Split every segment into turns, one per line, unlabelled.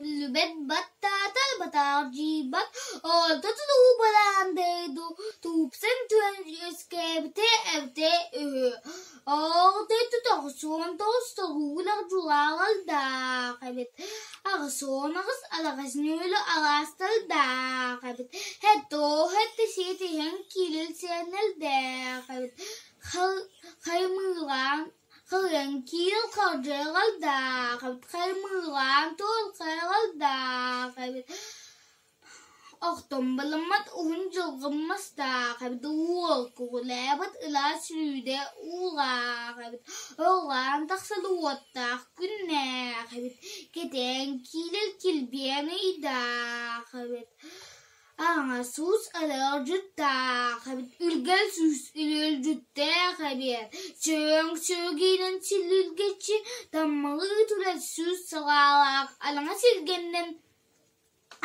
Тэбиллибэт баттаатар батаардьыйбат, орто тутуу бараан дойду тупсан түһэн үөскээбитэ эбитэ үһү. Орто 99 тоҕуулах дьулаҕалдаах эбит, 88 араҕас нүөлү араастардаах эбит, 77 сиэтиһэн киирэр сиэннэрдээх эбит, хаймыылаан Кырыан киил хардьыгалдаах эбит, хаймыылаан туол хайаҕалдаах эбит, охтон баламмат уһун дьылҕан мастаах эбит, уол көҕүлээбит ылаас сүүрдэ уулаах эбит, оҕолоон тахсар уоттаах күннээх эбит, кэтээн киирэр килбиэн ыйдаах эбит Аҥа суус арыалдьыттаах эбит, үргэл сүүс үрүөлдьүттээх эбиэт, чөҥ сүөгүнэн силлиргэччи таммалыы турар сүүс салаалаах араҥа сиргэннэн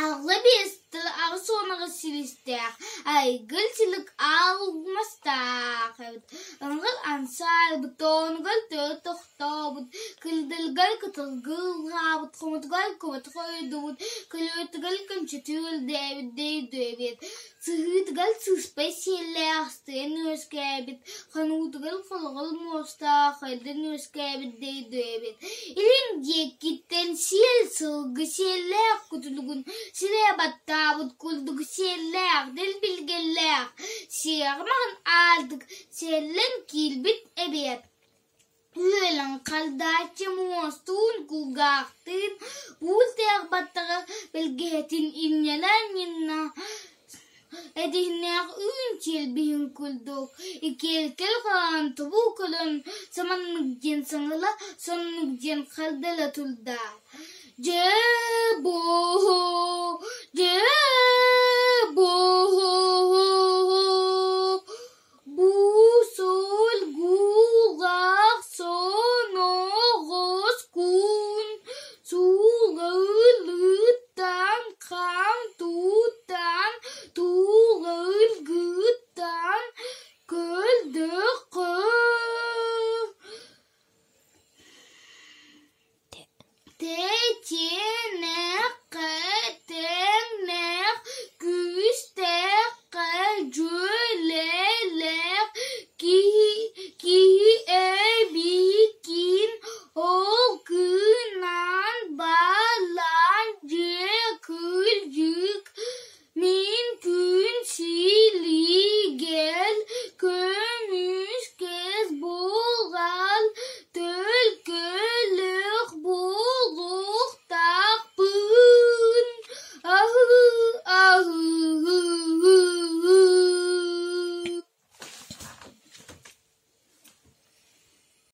аҕла биэс тыл 88 силистээх айгыр силик аал мастаах эбит, ыҥыр ансаайбыт тоонугар төрүт тохтообут, кындылгар кытылгылаабыт, хомутугар куот хойдубут, күлүөтүгэр көнчөтүөлдээбит дэйдүөбүт, сыһыытыгар сыспай сиэллээх сытыйан үөскээбит, хонуутугар холоҕол муостаах хайдан үөскээбит дэйдүөбүт, илин диэкиттэн сиэл сылгы сиэллээх кутулугун сирэ баттаабыт курдук сиэллээх дэлбилгэллээх сиэҕи маҕан аартык сиэллэн киирбит эбиэт. Үөлэн хардааччы муостуун, кулгаахтыын, уус-тээх баттаҕа бэлгэһэтин инньэлээн-ньынна эдиһиннээх үүн чиэлбиһин курдук икиэркэл хаан тобул көрөн саманнык диэн саҥала, соннук диэн хардала турда. Дьэ.